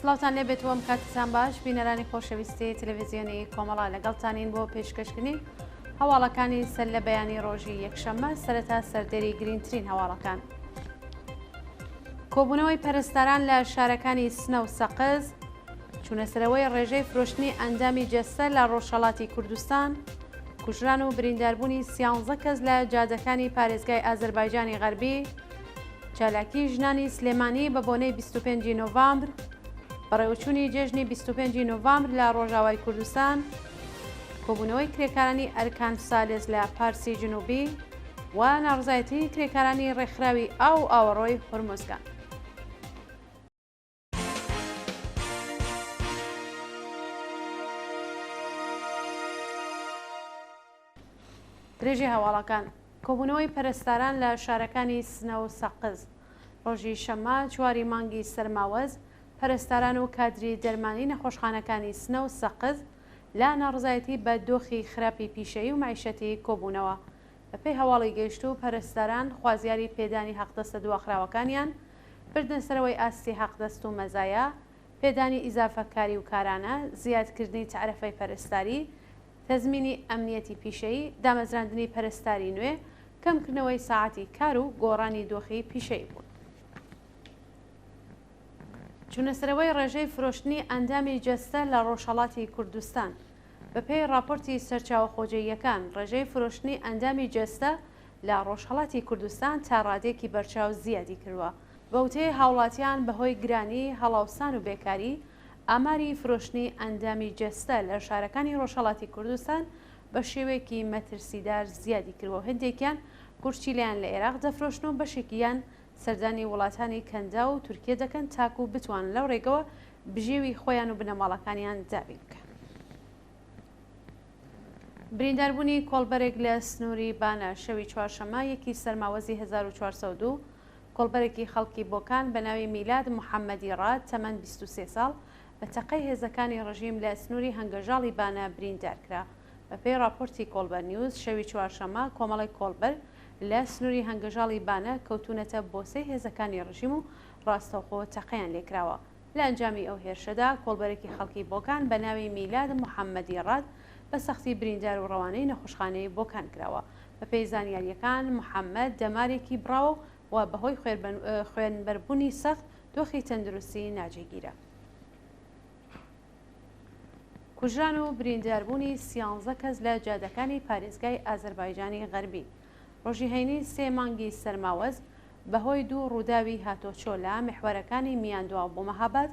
سڵاوتان لێبێت و ئەم کاتتان باش بینەرانی خۆشەویستی تەلەڤیزیۆنی کۆمەڵا لەگەڵتانین بۆ پێشکەشکردنی هەواڵەکانی سەر لە بەیانی ڕۆژی یەکشەممە سەرەتا سەردێری گرینگترین هەواڵەکان. کۆبوونەوەی پەرستاران لە شارەکانی سنە و سەقز، چوونەسەرەوەی ڕێژەی فرۆشتنی ئەندامی جەستە لە ڕۆژهەڵاتی کوردستان، کوژران و برینداربوونی سیانزە کەس لە جادەکانی پارێزگای ئازەربایجانی غەربی، چالاکی ژنانی سلێمانی بە بۆنەی 25 نۆڤامبر، بەڕێوەچوونی جێژنی 25 نۆڤامبر لە ڕۆژاوای کوردستان، کۆبوونەوەی کرێکارانی ئەرکان سالێس لە پارسی جنوبی و ناڕزایەتی کرێکارانی ڕێکخراوی ئاو و ئاوەڕۆی هورمزگان. درێژەی هەواڵەکان، کۆبوونەوەی پەرستاران لە شارەکانی سنە و سەقز ڕۆژی شەممە چواری مانگی سەرماوەز پەرستاران و کادری دەرمانی نەخۆشخانەکانی سنە و سەقز لە ناڕزایەتی بە دۆخی خراپی پیشەیی و مەعیشەتی کۆبوونەوە. بەپێی هەواڵی گەیشتوو پەرستاران خوازیاری پێدانی حەقدەستە دواخراوەکانیان، بردنەسەرەوەی ئاستی حەقدەست و مەزایا، پێدانی ئیزافە کاری و کارانە، زیادکردنی تەعرەفەی پەرستاری، تەزمینی ئەمنیەتی پیشەیی، دامەزراندنی پەرستاری نوێ، کەمکردنەوەی ساعەتی کار و گۆڕانی دۆخی پیشەیی بوون. چوونەسەرەوەی ڕێژەی فرۆشتنی ئەندامی جەستە لە ڕۆژهەڵاتی کوردستان بەپێی ڕاپۆرتی سەرچاوە خۆجێییەکان، ڕێژەی فرۆشتنی ئەندامی جەستە لە ڕۆژهەڵاتی کوردستان تا ڕادەیەکی بەرچاو زیادی کردووە. بە وتەی هاوڵاتیان بەهۆی گرانی، هەڵاوسان و بێکاری، ئاماری فرۆشتنی ئەندامی جەستە لە شارەکانی ڕۆژهەڵاتی کوردستان بە شێوەیەکی مەترسیدار زیادی کردووە و هەندێکیان گورچیلەیان لە ئێراق دەفرۆشن و بەشێکیان سەردانی وڵاتانی کەنداو و تورکیە دەکەن تاکوو بتوانن لەو ڕێگەوە بژێوی خۆیان و بنەماڵەکانیان دابین بکەن. برینداربوونی کۆڵبەرێک لە سنووری بانە شەوی چوارشەممە یەکی سەرماوەزی 1402 کۆڵبەرێکی خەڵکی بۆکان بە ناوی میلاد محەممەدی ڕاد تەمەن 23 ساڵ بە تەقەی هێزەکانی ڕژیم لە سنووری هەنگەژاڵی بانە بریندار کرا. بەپێی ڕاپۆرتی کۆڵبەر نیوز، شەوی چوارشەممە کۆمەڵێک کۆڵبەر لە سنووری هەنگەژاڵی بانە کەوتوونەتە بۆسەی هێزەکانی ڕژیم و ڕاستەوخۆ تەقەیان لێکراوە. لە ئەنجامی ئەو هێرشەدا کۆڵبەرێکی خەڵکی بۆکان بە ناوی میلاد محەممەدی ڕاد بە سەختی بریندار و ڕەوانەی نەخۆشخانەی بۆکان کراوە. بەپێی زانیارییەکان محەممەد دەمارێکی بڕاوە و بەهۆی خوێنبەربوونی سەخت دۆخی تەندروستی ناجێگیرە. کوژران و برینداربوونی سیانزە کەس لە جادەکانی پارێزگای ئازەربایجانی غەربی ڕۆژی هەینی سێ مانگی سەرماوەز بەهۆی دوو ڕووداوی هاتۆچۆ لە میحوەرەکانی میاندواو بۆ مەهاباد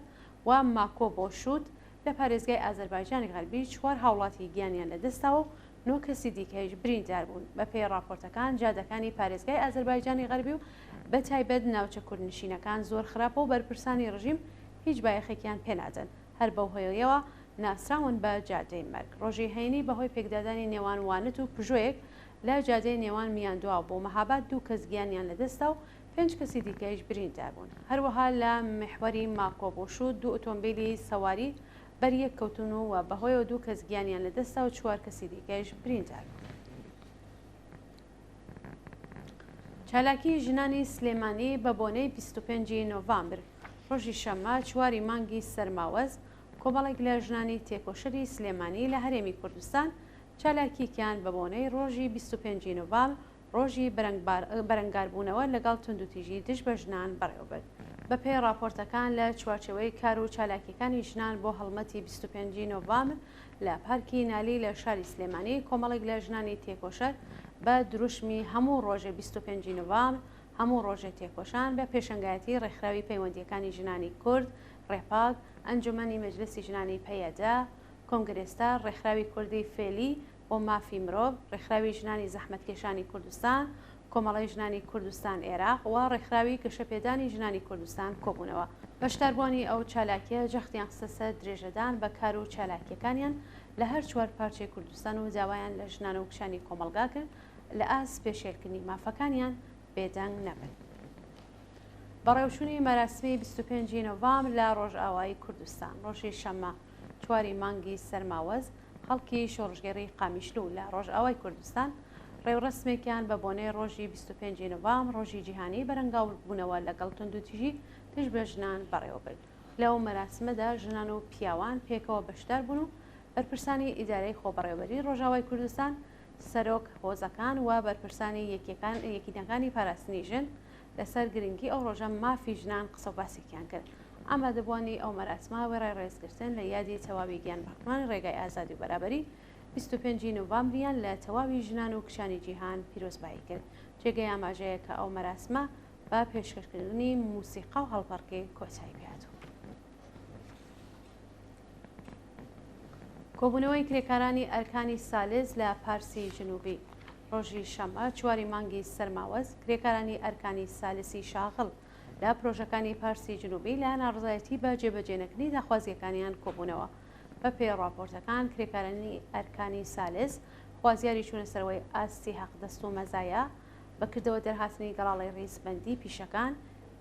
و ماکۆ بۆ شووت لە پارێزگای ئازەربایجانی غەربی چوار هاوڵاتی گیانیان لەدەستداوە و نۆ کەسی دیکەیش بریندار بوون. بەپێی ڕاپۆرتەکان جادەکانی پارێزگای ئازەربایجانی غەربی و بەتایبەت ناوچە کوردنشینەکان زۆر خراپە و بەرپرسانی ڕژیم هیچ بایەخێکیان پێنادەن، هەر بەو هۆیەوە ناسراون بە جادەی مەرگ. ڕۆژی هەینی بەهۆی پێکدادانی نێوان وانت و پژۆیەک لە جادەی نێوان میاندواو بۆ مەهاباد دوو کەس گیانیان لەدەستدا و پێنج کەسی دیکەیش بریندار بوون. هەروەها لە میحوەری ماکۆ بۆ شووت دوو ئۆتۆمبیلی سواری بەریەک کەوتوون و بەهۆیەوە دوو کەس گیانیان لەدەستدا و چوار کەسی دیکەیش بریندار بوون. چالاکی ژنانی سلێمانی بە بۆنەی 25 نۆڤامبر ڕۆژی شەممە چواری مانگی سەرماوەز کۆمەڵێک لە ژنانی تێکۆشەری سلێمانی لە هەرێمی کوردستان چالاکیەکیان بە بۆنەی ڕۆژی 25 نۆڤامبر ڕۆژی بەرەنگاربوونەوە لەگەڵ توندوتیژی دژ بە ژنان بەڕێوەبرد. بەپێی ڕاپۆرتەکان لە چوارچێوەی کار و چالاکیەکانی ژنان بۆ هەڵمەتی 25 نۆڤامبر لە پارکی نالی لە شاری سلێمانی کۆمەڵێک لە ژنانی تێکۆشەر بە دروشمی هەموو ڕۆژێ 25 نۆڤامبر هەموو ڕۆژێ تێکۆشان بە پێشەنگایەتی ڕێکخراوی پەیوەندییەکانی ژنانی کورد، ڕێپاک، ئەنجومەنی مەجلسی ژنانی پەیەدە، کۆنگرێستار، ڕێکخراوی کوردی فێلی بۆ مافی مرۆڤ، ڕێکخراوی ژنانی زەحمەتکێشانی کوردستان، کۆمەڵەی ژنانی کوردستان ئێراق و ڕێکخراوی گەشەپێدانی ژنانی کوردستان کۆبوونەوە. بەشداربووانی ئەو چالاکییە جەختیان خستە سەر درێژەدان بە کار و چالاکییەکانیان لە هەر چوار پارچەی کوردستان و داوایان لە ژنان و کچانی کۆمەڵگا کرد لە ئاست پێشێلکردنی مافەکانیان بێدەنگ نەبن. بەڕێوچوونی مەراسمی 25 نۆڤامبر لە ڕۆژئاوای کوردستان ڕۆژی شەممە چواری مانگی سەرماوەز خەڵکی شۆڕشگێڕی قامیشلو لە ڕۆژئاوای کوردستان ڕێوڕەسمێکیان بە بۆنەی ڕۆژی 25 نۆڤامبر ڕۆژی جیهانی بەرەنگاوبوونەوە لەگەڵ توندوتیژی دژ بە ژنان بەڕێوەبرد. لەو مەراسمەدا ژنان و پیاوان پێکەوە بەشدار بوون و بەرپرسانی ئیدارەی خۆبەڕێوەبەریی ڕۆژاوای کوردستان، سەرۆک هۆزەکان و بەرپرسانی یەکینەکانی پاراستنی ژن لەسەر گرنگی ئەو ڕۆژە مافی ژنان قسەوباسێکیان کرد. ئامادەبووانی ئەو مەراسمە وێڕای ڕێزگرتن لە یادی تەواوی گیانبەختکردنانی ڕێگای ئازادی و بەرابەری، 25 ی نۆڤامبریان لە تەواوی ژنان و کچانی جیهان پیرۆزبایی کرد. جێگەی ئاماژەیە کە ئەو مەراسمە بە پێشکەشکردنی موسیقا و هەڵپەڕکێ کۆتایی پێهاتوو. کۆبوونەوەی کرێکارانی ئەرکانی سالس لە پارسی جنوبی ڕۆژی شەممە چواری مانگی سەرماوەز کرێکارانی ئەرکانی سالسی شاغڵ لە پرۆژەکانی پارسی جنوبی لە ناڕزایەتی بە جێبەجێنەکردنی داخوازیەکانیان کۆبوونەوە. بەپێی ڕاپۆرتەکان کرێکارانی ئەرکانی سالس خوازیاری چوونە سەرەوەی ئاستی حەقدەست و مەزایا، بە کردەوە دەرهاتنی گەڵاڵەی ڕیزبەندی پیشەکان،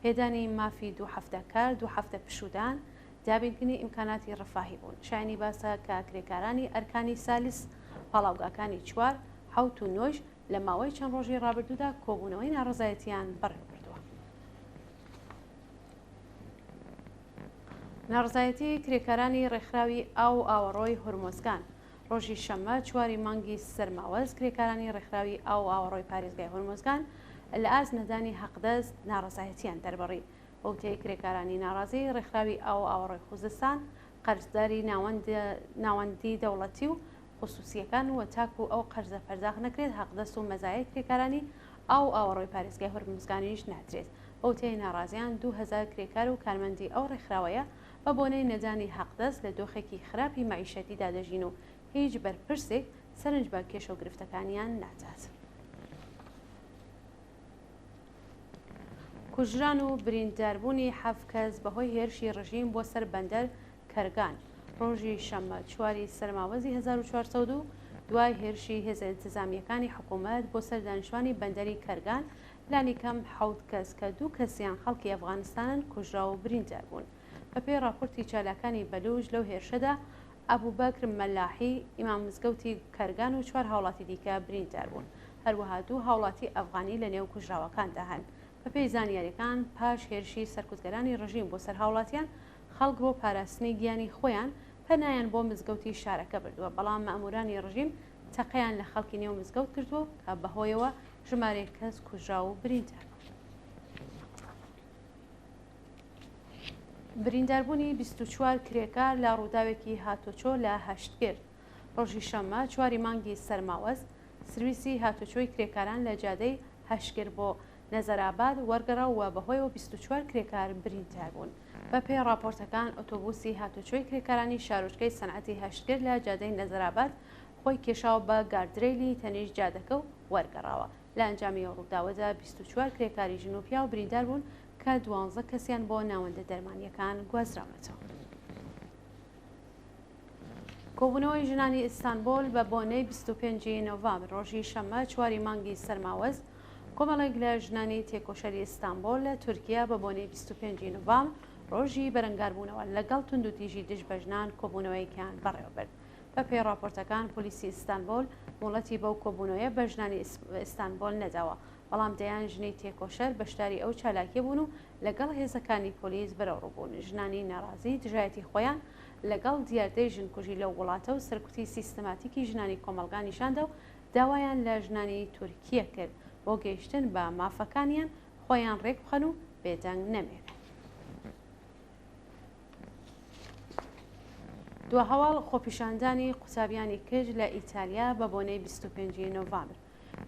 پێدانی مافی دوو هەفتە کار، دوو هەفتە پشوودان، دابینکردنی ئیمکاناتی ڕەفاهی بوون. شایەنی باسە کە کرێکارانی ئەرکانی سالس پاڵاوگاکانی چوار، حەوت و نۆیش لە ماوەی چەند ڕۆژی ڕابردوودا کۆبوونەوەی ناڕەزایەتییان بەڕێوەبردووە. ناڕەزایەتی کرێکارانی ڕێکخراوی ئاو و ئاوەڕۆی هورمۆزگان ڕۆژی شەممە چواری مانگی سەرماوەز کرێکارانی ڕێکخراوی ئاو و ئاوەڕۆی پارێزگای هورمۆزگان لە ئاست نەدانی حەقدەست ناڕەزایەتیان دەربڕی. بەوتەی کرێکارانی ناڕازی، ڕێکخراوی ئاو و ئاوەڕۆی خوزستان قەرزداری ناوەندی دەوڵەتی و خسوسییەکان و تاکو ئەو قەرزە پەرداخت نەکرێت حەقدەست و مەزایای کرێکارانی ئاو و ئاوەڕۆی پارێزگای هورمزگانیش نادرێت. بەوتەی ناڕازیان 2000 کرێکار و کارمەندی ئەو ڕێکخراوەیە بە بۆنەی نەدانی حەقدەست لە دۆخێکی خراپی مەعیشەتیدا دەژین و هیچ بەرپرسێک سەرنج بە کێشە و گرفتەکانیان نادات. کوژران و برینداربوونی حەفت کەس بەهۆی هێرشی ڕژیم بۆ سەر بەندەر کەرگان ڕۆژی شەممە چواری سەرماوەزی 1402 دوای هێرشی هێزە ئینتزامییەکانی حکوومەت بۆ سەر دانیشتوانی بەندەری کەرگان لانیکەم حەوت کەس کە دوو کەسیان خەڵکی ئەفغانستانن کوژرا و بریندار بوون. بەپێی ڕاپۆرتی چالاکانی بەلووچ لەو هێرشەدا ئەبوبەکر مەلاحی، ئیمام مزگەوتی کەرگان و چوار هاوڵاتی دیکە بریندار بوون. هەروەها دوو هاوڵاتی ئەفغانی لە نێو کوژراوەکاندا هەن. بەپێی زانیارییەکان پاش هێرشی سەرکوتگەرانی ڕژیم بۆ سەر هاوڵاتیان، خەڵک بۆ پاراستنی گیانی خۆیان پەنایان بۆ مزگەوتی شارەکە بردووە، بەڵام مەئموورانی ڕژیم تەقەیان لە خەڵکی نێو مزگەوت کردووە کە بەهۆیەوە ژمارەیەک کەس کوژراو و بریندار بوون. برینداربوونی 24 کرێکار لە ڕووداوێکی هاتۆچۆ لە هەشتگرد ڕۆژی شەممە چواری مانگی سەرماوەز سرویسی هاتوچۆی کرێکاران لە جادەی هەشتگرد بۆ نەزەرئاباد وەرگەڕا و بەهۆیەوە 24 کرێکار بریندار بوون. بەپێی ڕاپۆرتەکان ئۆتۆبوسی هاتوچۆی کرێکارانی شارۆچکەی سەنعەتی هەشتگرد لە جادەی نەزەرئاباد خۆی کێشاوە بە گاردرەیلی تەنیشت جادەکە و وەرگەڕاوە. لە ئەنجامی ئەو ڕووداوەدا 24 کرێکاری ژن و پیاو بریندار بوون کە دوانزە کەسیان بۆ ناوەندە دەرمانییەکان گوازراونەتەوە. کۆبوونەوەی ژنانی ئیستانبۆل بە بۆنەی 25 ی نۆڤامبر ڕۆژی شەممە چواری مانگی سەرماوەز کۆمەڵێک لە ژنانی تێکۆشەری ئیستانبۆل لە تورکیا بە بۆنەی 25 ی نۆڤامبر ڕۆژی بەرەنگاربوونەوە لەگەڵ توندوتیژی دژ بە ژنان کۆبوونەوەیەکیان بەڕێوەبرد. بەپێی ڕاپۆرتەکان پۆلیسی ئیستانبۆل مۆڵەتی بەو کۆبوونەوەیە بە ژنانی ئیستانبۆل نەداوە، بەڵام دەیان ژنی تێکۆشەر بەشداری ئەو چالاکیە بوون و لەگەڵ هێزەکانی پۆلیس بەرەوڕوو بوون. ژنانی ناڕازی دژایەتی خۆیان لەگەڵ دیاردەی ژنکوژی لەو وڵاتە و سەرکوتی سیستماتیکی ژنانی کۆمەڵگا نیشاندا و داوایان لە ژنانی تورکیە کرد بۆ گەیشتن بە مافەکانیان خۆیان ڕێکبخەن و بێدەنگ نەمێنن. دواهەواڵ خۆپیشاندانی قوتابیانی کچ لە ئیتالیا بە بۆنەی 25 نۆڤامبر.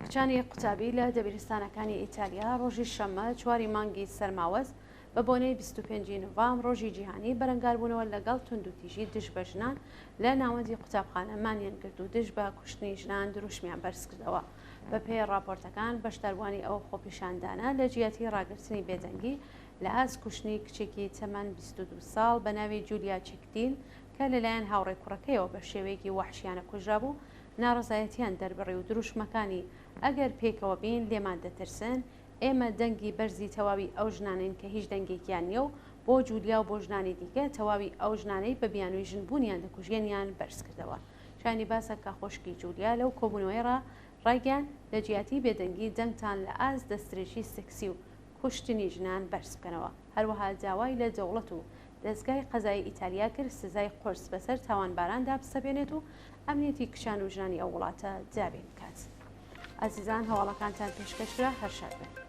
کچانی قوتابی لە دەبیرستانەکانی ئیتالیا ڕۆژی شەممە چواری مانگی سەرماوەز بە بۆنەی 25 نۆڤامبر ڕۆژی جیهانی بەرەنگاربوونەوە لەگەڵ توندوتیژی دژ بە ژنان لە ناوەندی قوتابخانە مانیان گرت و دژ بە کوشتنی ژنان دروشمیان بەرزکردەوە. بەپێی ڕاپۆرتەکان بەشداربووانی ئەو خۆپیشاندانە لە جیاتی ڕاگرتنی بێدەنگی لە ئاست کوشتنی کچێکی تەمەن 22 ساڵ بە ناوی جولیا چکتین کە لەلایەن هاوڕێ کوڕەکەیەوە بە شێوەیەکی وەحشیانە کوژرابوو، ناڕەزایەتیان دەربڕی و دروشمەکانی ئەگەر پێکەوە بین لێمان دەترسن، ئێمە دەنگی بەرزی تەواوی ئەو ژنانەین کە هیچ دەنگێکیان نییە و بۆ جولیا و بۆ ژنانی دیکە تەواوی ئەو ژنانەی بە بیانووی ژنبوونیان دەکوژێنیان بەرزکردەوە. شایانی باسە کە خۆشکی جولیا لەو کۆبوونەوەیە ڕایگەیاند، لە جیاتی بێدەنگی دەنگتان لە ئاست دەستدرێژی سێکسی و کوشتنی ژنان بەرز بکەنەوە. هەروەها داوای لە دەوڵەت و دەزگای قەزایی ئیتالیا کرد سزای قورس بەسەر تاوانباراندا بسەپێنێت و ئەمنیەتی کچان و ژنانی ئەو وڵاتە دابین بکات. ئازیزان هەواڵەکانتان پێشکەش کرا هەر شاد بن.